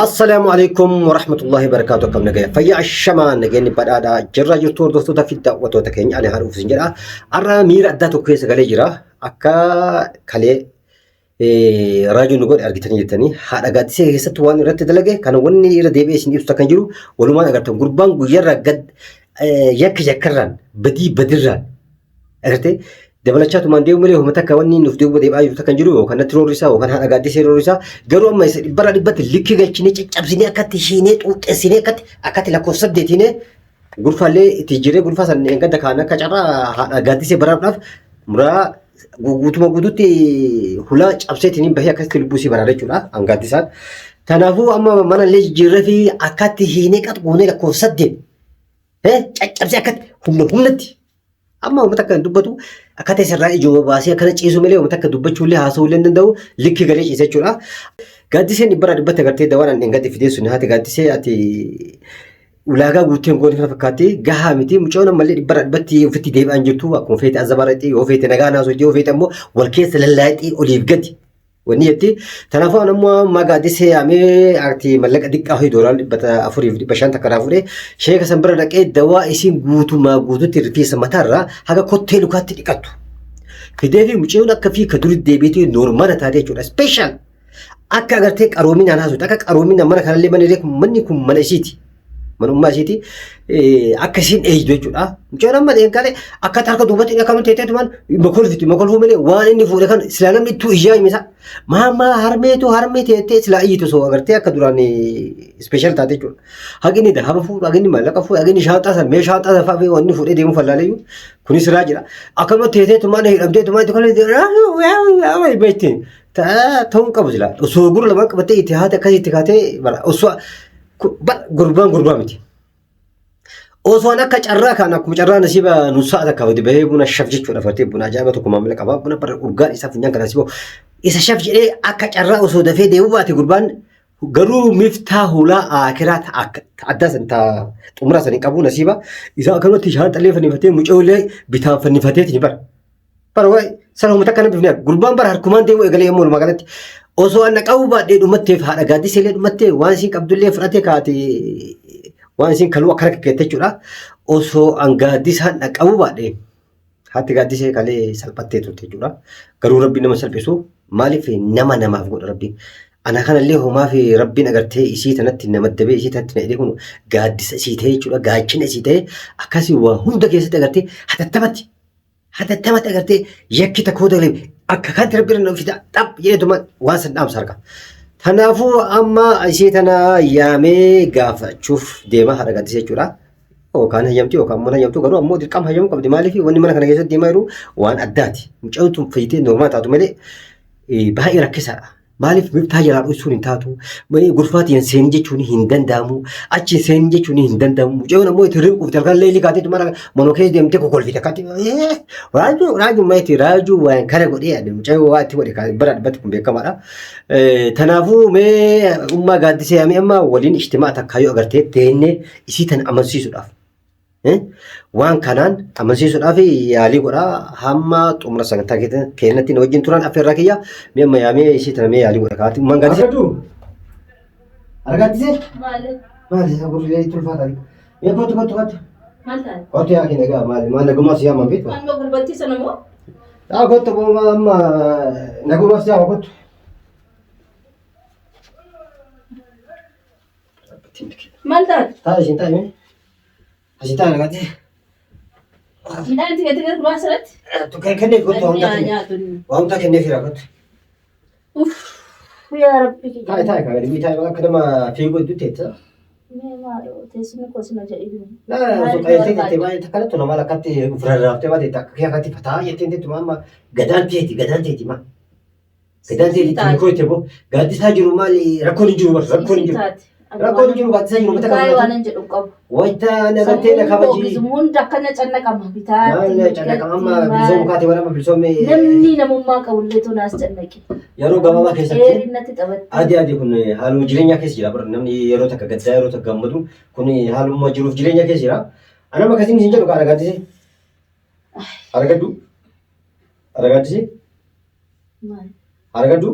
Assalaamu alaikum warahmatullahi wabarakaatu. Akkam nagaya fayyaa ashamaa nageenyi badhaadhaa jirra jirtu hordoftoota fi daawwattoota keenya ani haa dhufu isin jedha. Har'a miira addaa tokko keessa galee jira. Akka kalee raajuu nu godhe argitanii jirtanii haadha gaaddisee keessatti waan irratti dalage kana wanni irra deebi'ee isin ibsu kan jiru walumaan agartan gurbaan guyyarraa gad yakka yakkarraan badii badirraan agartee dabalachaa tumaan deemu malee homa takka wanni nuuf deemu deebi'aa jiru takka hin jiru yookaan natti roorrisaa yookaan haadha gaaddisee roorrisaa garuu amma isa dhibbarraa dhibbatti likki galchinee caccabsinee akkatti hiinee xuuxxessinee akkatti akkatti lakkoofsa saddeetiinee gulfaallee itti jiree gulfaa san gadda kaan akka carraa haadha gaaddisee baraaruudhaaf muraa guutuma guututti hulaa cabseetiin bahee akkasitti lubbuu isii baraara jechuudha hangaaddisaan. Kanaafuu amma mana illee jijjiirree fi akkatti hiinee qaxquunee lakkoofsa saddeet caccabsee akkatti humna humnatti amma uummata akka hin dubbatu akka ta'e sirraa ijoo baasee akkana ciisu malee uummata akka dubbachuu illee haasa'uu illee hin danda'u likki galee ciisa jechuudha. Gaaddiseen dhibbarraa dhibbatti agartee dawaan an dhengatti fidee sun haati gaaddisee ati ulaagaa guuttee hin goone kana fakkaatti gahaa miti mucayyoon ammallee dhibbarraa dhibbatti ofitti deebi'aan jirtu akkuma feete azabaarratti yoo feete nagaa naasoo yoo feete ammoo wal keessa lallaayixii oliif gadi Wanni jetti kanaafuu an ammoo ammaa gaaddisee yaamee ati mallaqa diqqaa ho'i doolaara 400 fi 500 takka irraa fuudhee sheeka san bira dhaqee dawaa isiin guutumaa guututti rifeensa mataarraa haga kottee lukaatti dhiqattu. Fidee fi mucayyoon akka fi ka durii deebiitii noormaala taatee jechuudha. Special akka agartee qaroominaan haasofte akka qaroominaan mana kanallee manni kun mana isiiti. Manummaa isiiti akka isiin eeydu jechuudha. Mucaan amma eeggale akka harka duubatti akkamitti teeteetu maal makolfiti makolfuu malee waan inni fuudhe kan silaa namni ittuu iyyaa himisa. Maamaa harmeetu harmee teettee silaa iyyitu osoo agartee akka duraan ispeeshaal taate jechuudha. Haqni dahaba fuudhu haqni maallaqa fuudhu haqni shaanxaa san mee shaanxaa san fa'aa wanni fuudhee deemuu fallaaleyyuu kunis siraa jira. Akkanuma teeteetu maal hidhamteetu maal itti kolfiti ta'uu qabu silaa osoo gurra lamaan qabattee itti haate akkasii itti kaatee osoo Gurbaan gurbaa miti. Osoo an akka carraa kan akkuma carraa nasiiba nu sa'a takka gadi bahee buna shaf jechuudha fartee buna ajaa'iba tokko maamila qaba. Buna bara urgaan isaa funyaan kana siboo isa shaf jedhee akka carraa osoo dafee deemuu baate gurbaan garuu miftaa hulaa akiraa ta akka ta addaa san ta xumuraa san hin qabu nasiiba isa akkanumatti shaanxallee fannifatee mucayollee bitaan fannifateeti bara. Bara waa'ee sana uummata akkana bifni gurbaan bara harkumaan deemuu eegalee yommuu walumaa galatti osoo anna qabuu baadhee dhumatteef haadha gaaddisee illee dhumattee waan isiin qabdullee fudhatee kaate waan isiin kaluu akkana kakkeette jechuudha. Osoo an gaaddisaan dhaqqabuu baadhee haati gaaddisee kalee salphattee turte jechuudha. Garuu rabbiin nama salphisu maaliif nama namaaf godha rabbiin. Ana kanallee homaa fi rabbiin agartee isii tanatti nama dabee isii tanatti na hidhee kun gaaddisa isii ta'e jechuudha gaachina isii ta'e akkasii waa hunda keessatti agartee hatattamatti Hatattamatti agartee yakki takka hoo dalee akka kanatti rabbi irra na fida xaph jedheetuma waan san dhaamsa harka. Kanaafuu amma ishee tana yaamee gaafachuuf deema haadha gaaddisee jechuudha. Yookaan hayyamti yookaan immoo hayyamtu garuu ammoo dirqama hayyamuu qabdi maaliif wanni mana kana keessatti deemaa jiru waan addaati. Mucaan tun fayyitee normaal taatu malee baay'ee rakkisaadha. Maaliif miftaa jalaa dhoysuun hin taatu? Gurfaatiin seenii jechuun hin danda'amu. Achi seenii jechuun hin danda'amu. Mucayyoon ammoo itti riquuf halkan leelii kaatee mana mana keessa deemtee kokolfite akkatti. Raajuu raajuu mayti raajuu waan kana godhee ani mucayyoo waa itti godhe kan bara dhibbatti kun beekamaadha. Kanaafuu mee ummaa gaaddisee yaamee amma waliin ijtimaa takkaa yoo agartee teennee isii tan amansiisuudhaaf. Waan kanaan amansiisuudhaaf yaalii godhaa hamma xumura sagantaa keenyatti na wajjin turan affeerraa kiyya mee amma yaamee ishee tana mee yaalii godha kaati ummaan gaaddisee. Argadhu. Argaddisee. Maali? Maali isa gurri tulfaa taate. Mee kottu kottu kottu. Maal taate? Kottu yaa keenya egaa maali maal nagumaa si yaaman beektu. Amma gurbattii sana moo? Yaa kottu amma nagumaa si yaama kottu. Maal taate? Taa'e isin taa'e mee. Asin taa'e nagaatti. Midhaan itti gadi gadi gurbaa asirratti? Tukkee kenneef kottu waan hunda kenneef. Nyaatu. Waan hunda kenneef jira kottu. Uff yaa rabbi kiyya. Taa'e taa'e kan gadi bu'ii taa'e akka nama fiiguu hedduu teetta. Mee maaloo teessumni koo sima jedhi. Laa osoo qajeeltee teettee baay'ee takka nattu nama akkatti ofirra raaftee baate akka kee akkatti fataa jettee teettu amma gadaan teeti gadaan teeti maa. Gadaan teeti itti koo itti boo gaaddisaa jiru maali rakkoon hin jiru bar rakkoon hin jiru. Rakkoon hin jiru gaaddisaa jiru mata Baay'ee kan waan hin jedhu hin qabu. Wayita nagartee na Sammuun koo kabaji. gizuma hunda akkana cannaqama. Bitaatti, Maal cannaqama amma mirgatti, bilisoom maal. kaatee waan amma bilisoomni Namni namummaa qabullee tonaas cannaqe. yeroo gabaabaa keessatti Dheerinni natti taphatte. adii adii kun haaluma jireenyaa keessa jira bara namni yeroo takka gaddaa yeroo takka gammadu kun haaluma jiruuf jireenya keessa jira. Anama akkasiin isin jedhu kaadha gaaddisee. Argadhu. Argaddisee. Maal? Argadhu.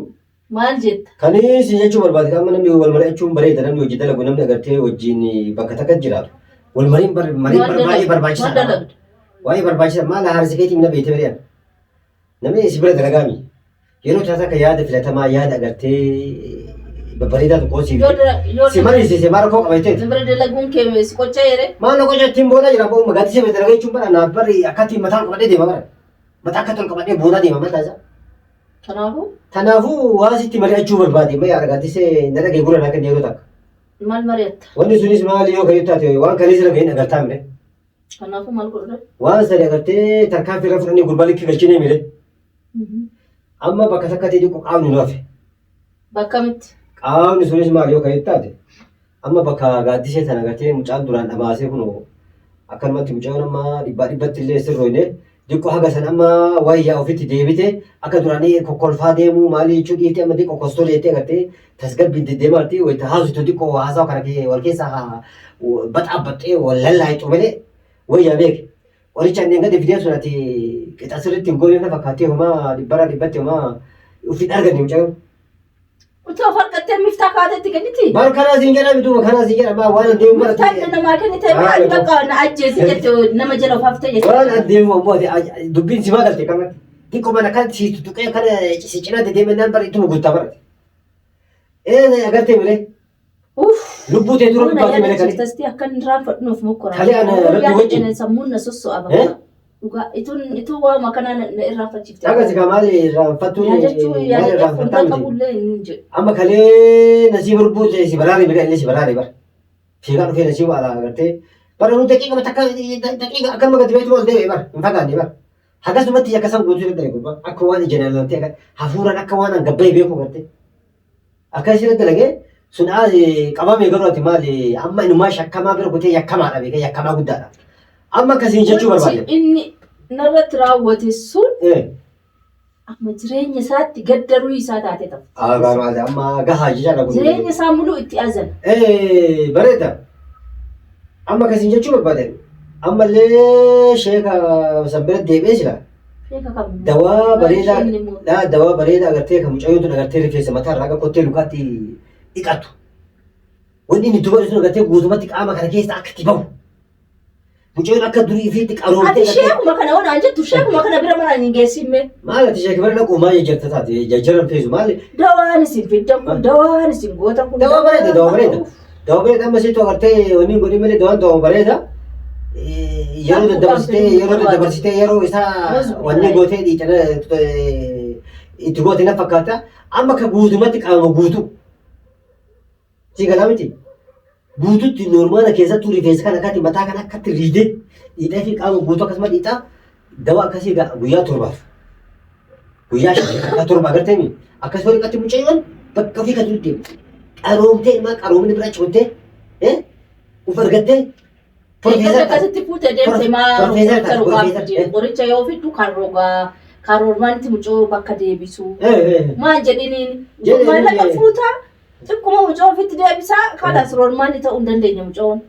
Maal jetta? Kan isin jechuu barbaade amma namni wal mari'achuun bareeda, namni hojii dalagu, namni agartee wajjin bakka takka jiraatu. Wal mariin mariin Maal baay'ee dalagda? Maal barbaachisaadha. dalagda? Baay'ee barbaachisaa, maal haarsi keetiin na beekte bari'an. Namni si bira dalagaami. Yeroo taata akka yaada filatamaa, yaada agartee babbareedaa tokko si Yoo yoo si mariisise maal rakkoo qaba jetteeti. na bira dalaguun kee si qocha yeree? Maal na qocha ittiin boonaa jira ba'u magaalatti si bira dalagaa jechuun bara naaf barri akkatti mataan qabadhee deema bara. Mataa akka tol qabadhee boonaa deema mataa isaa. Kanaafuu Kanaafuu waa sitti mari'achuu barbaade ma yaada gaaddisee na dhagee gurra naa kenne yeroo takka. Maal mari'atta? Wanni sunis maali yoo kayyuu taate, waan kalee sirra ga'een agartaa mire. Kanaafuu maal godhu? Waan sadi agartee tarkaanfii irra fudhannee gurbaa likkii galchinee mire. Amma bakka takkatti xiqqoo qaamni nu hafe. Bakka miti. Qaamni sunis maali yoo kayyuu taate, amma bakka gaaddisee tana agartee mucaan duraan dhamaasee kun akkanumatti mucaan amma dhibbaa dhibbatti illee sirroine xiqqoo haga san amma wayyaa ofitti deebite, akka duraanii kokkolfaa deemuu maali jechuu dhiifte, amma xiqqoo kostoo jettee agartee tasgabbiin deddeemaatti wayita haasoftu xiqqoo haasawa kana wal keessaa baxaabbaxxee wal lallaayitu malee wayyaa beeke. Qoricha inni gadi fidee sun ati qixa sirriitti hin goone na fakkaatee, homaa dhibbarraa dhibbatti homaa ofiin arganne mucaan. Utuu of argattee miftaa kaatetti kenniti. Bar kanaa siin jedhama, duuba kanaa siin jedhama, waan adeemu bara. Miftaan inni namaa kennite maal bakka na ajjeesi jette, nama jala of haftee jette. Waan adeemu ammoo ati dubbiin si galte kanatti. Xiqqoo mana kan si tuqee kana si cinaa deddeemannaan bara ittuma guuttaa barate. Ee, agartee malee Uff. lubbuu tee dura Mana baatee malee yaadachiif kalee. tasti akka inni raanfadhuuf mokkora. Kalee ana Rabbi wajjin. Sammuun na sosso'a Eh? bakka. Dhugaa ituun ituu waama kanaa na irraanfachiifte. Akka si maali irraanfattuun Yaadachuu maali yaadachuu irraanfattaa fuuldura miti. qabullee hin jedhu. Amma kalee nasii lubbuu tee si baraare malee, illee si baraare bara. Fiigaa dhufee nasii waa agartee. Bara nu daqiiqa takka, daqiiqa akkanuma gadi beektu ol deebi'e bara hin fagaanne bara. Akkasumatti akka isaan guutuu irra gurbaa akka waan ija nalaaltee akka hafuuraan akka waan hangabbaye beeku gartee. Akka isin dalagee sun qabame, garuu ati maali amma inumaa shakkamaa bira kutee yakkamaadha beekee, yakkamaa guddaadha. Amma akkasiin jechuu Wanti barbaade. inni narratti raawwate sun amma jireenya isaatti gaddaruu isaa taate ta'u. Maali amma gahaa jechaadha kun. Jireenya isaa muluu itti azana. Bareeda. Amma akkasiin jechuu barbaade. Ammallee sheeka san bira deebi'ee jira. Sheeka kam? Dawaa bareedaa Isheen immoo dhaa dawaa bareedaa agartee kan mucayyoon tun agartee rifeensa mataa irraa akka kottee lukaatti dhiqattu. Wanni inni duba sun agartee guutumatti qaama kana keessa akka itti bahu. Mucayyoon akka durii ifiitti qaroomtee Ati agartee. sheekuma kana onaan jettu, sheekuma kana bira mana hin geessinme. Maal ati sheeka bira dhaquu maal jajjarta taate jajjaran feesu maali? Dawaan isin fiddan kun, dawaan isin gootan kun. Dawaa bareeda, dawaa bareeda. Dawaa bareeda, amma situ agartee wanni hin godhin malee dawaan dawaa bareeda. Yeroo daddabarsitee, yeroo daddabarsitee, yeroo isaa wanni gootee dhiicana itti goote na fakkaata. Amma ka guutumatti qaama guutuu. Si galaa miti? Guututti noormaala keessattuu rifeensa kana akkatti mataa kana akkatti riidee dhiixee fi qaama guutuu akkasuma dhiixaa, dawaa akkasii guyyaa 7f. Guyyaa 5 akka 7 agartee mi? Akkasuma dhiqatti mucayyoon bakka ofii kan turte qaroomtee, ilmaa qaroomni bira cuuttee uf argattee Eeggatee akkasitti fuutee deemte maa Profeesar qoricha taate, rogaa profeesar. fidde. Qoricha yoo fiddu kan rogaa kan roormaanitti mucoo bakka deebisu. Maal jedhiniin? Jedhe Maallaqa inni- fuutaa xiqquma mucoo ofitti deebisaa, kanas roormaanni ta'uu hin dandeenye mucoon.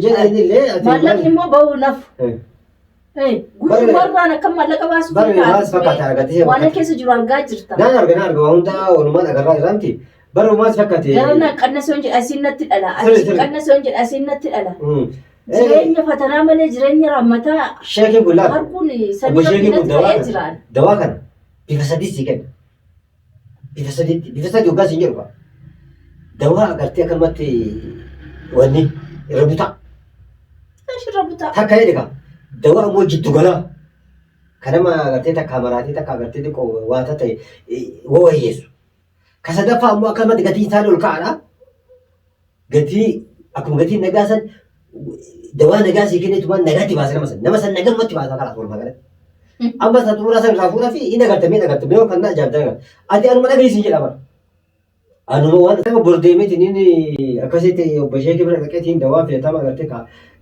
Jedha inni illee ati Maallaqni immoo bahuu nafu. Guyyumarraan akka maallaqa baasu Barri maal fakkaata argatee waan keessa jiru argaa jirta. Naan arga, naan arga, waan hundaa walumaan agarraa jiraanti. Barri maal fakkaate? Gara na qannasoo hin jedha asiin natti dhala. Sirri, Asiin sirri. qannasoo hin jedha asiin natti dhala. Jireenya fatanaa malee jireenya raammataa Sheekiin kun laata? arguun Obbo samii Sheekiin kun rabbi natti dawaa ta'ee kana. jiraan. Dawaa kana bifa sadii sii kenna. Bifa sadiitti, bifa sadii hoggaa siin jedhu qaba. Dawaa agartee akkanumatti wanni irra butaa. Ashirra butaa. Takka jedhe kaa. Dawaa ammoo jiddu galaa. Kan nama agartee takka maraatee takka agartee xiqqoo waa ta'e wawayyeessu. Ka sadaffaa ammoo akkanumatti gatiin isaanii ol ka'aadha. Gatii akkuma gatiin nagaa san dawaa nagaa sii kenneetumaan nagaatti baasa nama san. Nama san nagalumatti baasa kalaas walumaa galatti. Amma isa xumuraa san irraa fuudhaa fi inni agartamee agartamee yoo kan na ajaa'ibdaa agarta. Ati anuma dhageessin jedha bara. Anuma waan nama bor deemeetiin inni akkasitti obbo Sheekii bira dhaqeetiin dawaa filatamaa agartee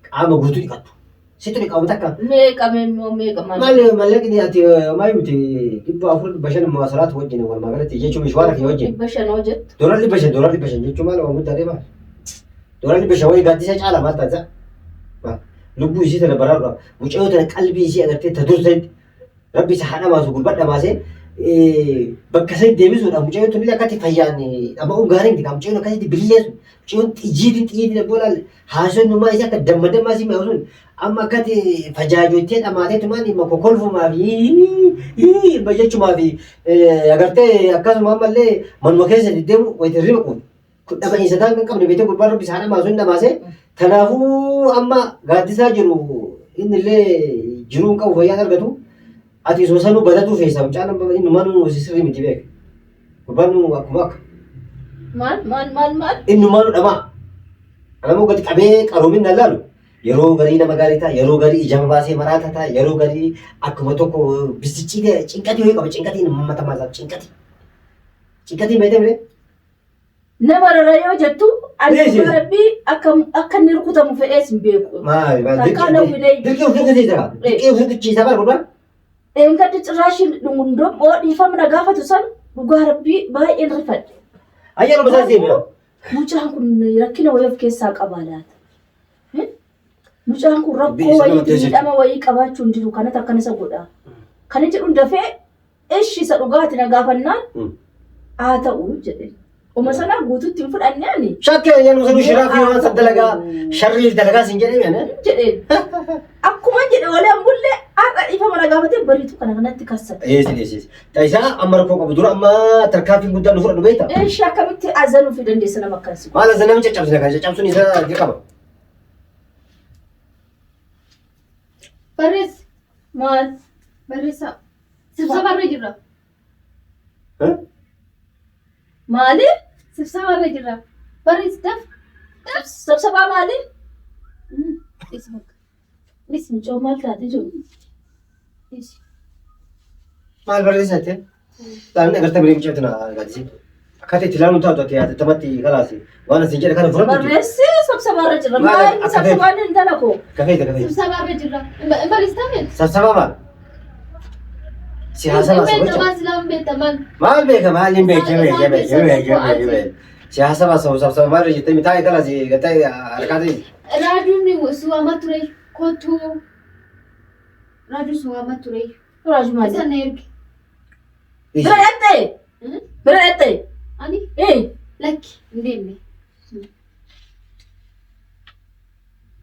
qaama guutuu dhiqattu. Sitti dhiqamu takka. Meeqa meemmoo meeqa maal? Maal mallaqni ati maal miti, 400, 500 muwaasalaatu wajjin walumaa galatti jechuun mishwaara kee wajjin. 500 hoo jettu. Doolaar 500, doolaar 500 jechuun maal waan guddaa deemaa? Doolaar 500 wayii gaaddisa caala maal taasisa? Lubbuu isii tana baraaruudhaaf, mucayyoo tana qalbii isii agartee ta dursanitti rabbi isa haa dhamaasu, gurbaa dhamaasee Bakka sanii deebisuudhaaf mucayyoon tun illee akkatti fayyaan dhama'uun gaarii miti. Mucayyoon akkasitti bililleessu mucayyoon xiyyiitiin xiyyiitiin abboo laal haasofnumaa isii akka damma dammaa isii mi'aawu sun amma akkatti fajaajottee dhamaatee tumaan dhimma kokolfumaa fi jechumaa fi agartee akkasuma ammallee manuma keessa deddeemu wayita hirriba quufu. Kun dhama'iinsa ta'an kan qabne beekte gurbaan rabbi isaa dhamaasu hin dhamaase. Kanaafuu amma gaaddisaa jiru inni illee jiruu hin qabu fayyaan argatu. Ati osoo sanuu badatuu feesa mucaan amma inni manuu sirrii miti beek. Gurbaan nu akkuma akka Maal maal maal maal? inni manuu dhamaa. Anammoo gadi qabee qaroomin na laalu. Yeroo garii nama gaarii ta'a, yeroo garii ija baasee maraata ta'a, yeroo garii akkuma tokko bisiccii ta'e cinqatii wayii qaba cinqatii inni matamaa isaa cinqatii. Cinqatii beekte malee. Nama rara yoo jettu ani Eessi. dhugaa rabbii akka akka inni rukutamu fedhees hin beeku. Maali maali Takkaa na hubinee. dirqii of dirqisiisa. Dirqii of dirqisiisa bara gurbaan. Dheengaddi cirraashiin dhungundoo dhiifama na gaafatu san dhugaa rabbii baay'een rifadhe. Ayyaana masaa deemee. Mucaan kun rakkina wayii of keessaa qaba laata? Eh? Mucaan kun rakkoo Biyyi sana wayii maddee miidhama wayii qabaachuu hin jiru kanatti akkana isa godha. Kan jedhu dafee ishi isa dhugaati na gaafannaan haa ta'u jedhe. Uma sanaa guutuutti hin fudhanne ani Shakkii ayyaana masaa shiraa fi waan san dalagaa sharrii dalagaa siin jedhee ani. jedheen. Akkuma jedhe walee ambullee har'a dhiifama na gaafatee bariitu kana kanatti kassate. Eessi eessi. Taayisaa amma rakkoo qabu dura amma tarkaanfiin guddaan nu fudhadhu beektaa? Ishi akkamitti azanuu fi dandeessa nama akkansi. Maal as namni caccabsina kan caccabsuun isaa dirqama. Barreessi. Maal? Barreessaa. Sibsabarra jirra. Maali? Sibsabarra jirra. Barreessi daf. Sabsabaa maali? Dhisi bakka. Dhisi. Mucoo maal taate jiru? Dhisi. Maal barreessaa jettee? Dhaabni agartee birii mucaa tana argaatisi. Akkaataa itti ilaaluun taatu ati yaadatamatti kalaasi. Waan asin jedhe kana fudhadhu. Barreessi sabsabaarra jira. Maal Maal akka sabsabaan hin dalako? Kafeeta kafeeta. Sibsabarra jirra. Barreessitaa miti. Sabsabaa maal? Siyaasa Hin maal beekta sabaa? maal silaa hin beekta maal. Maal beeka maal hin beekne Isaan- beekne isaan beekne keessaa beekne tokko beekne beekne. Siyaasa maal sabsabaa maal jettee mitaa kalaasi gataa harkaati. Raajuun si waamaa ture kottu. Raajuun si waamaa ture. Raaju maali? Isa na erge. Bira dhattee? Bira dhattee? Ani Ee. lakki hin deemne.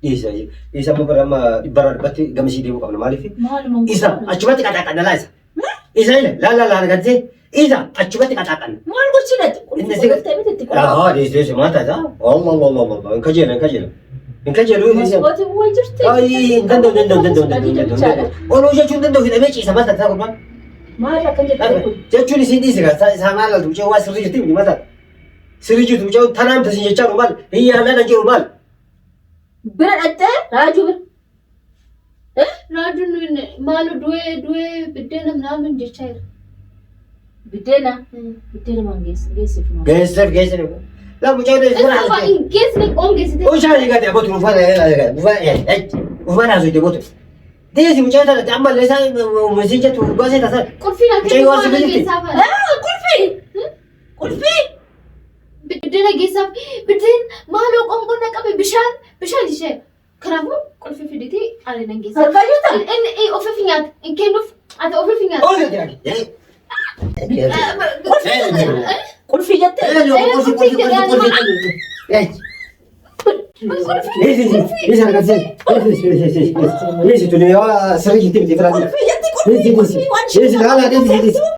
Dhiisa dhiisa amma bara amma dhibbarraa dhibbatti gamasii deemuu qabna maaliif? Maaluma Isa achumatti qaxaaqanna laa isa. Isa ila laa laa laa gadsee isa achumatti qaxaaqanna. Maal gochii dhatti? Inni si- Qulqulluu miti itti qofa. Haa dhiisa dhiisa maal taata? Allah Allah Allah Allah hin kajeelu hin kajeelu. Hin kajeelu dhiisa. Maskootiin wayi jirti. Ay hin danda'u hin danda'u hin danda'u hin danda'u hin danda'u. Oluu jechuun hin danda'u hidhamee ciisa maal taata gurbaan? Maal akkan jettu kun? Jechuun isiin dhiise gaa isaa maal laaltu mucaa waa sirrii jirti miti maal taata? Sirrii jirtu mucaa tanaam tasin jechaa jiru maal? Hin yaalaa kan jiru maal? Bira dhattee raajuu bira. Raajuun maaloo du'ee du'ee biddeena minaamin jechaa jira. Biddeena. Biddeena maan geessiif maal? Geesseef geesseef. Laa mucaa Isa waa hin geessine qoon geessite. Ushaan eegate abotu ufaan ufaan haasofte botu. Deesi mucaa taate amma illee isaan uumisiin jettu dhugaa seeta sana. Qulfiin akka Mucayyoo waan asii jirti. geessaaf. Qulfii! Qulfii! Biddeena geessaaf biddeen maaloo qoonqoon na qabe bishaan bishaan ishee. Kanaafuu qulfii fiditee ani nan geessa. Harkaa jirtan? Inni ofiif nyaata hin kennuuf ati ofiif nyaata. Qulfii jettee? Sirrii jirti miti Qulfii jettee qulfii qulfii waan ishee.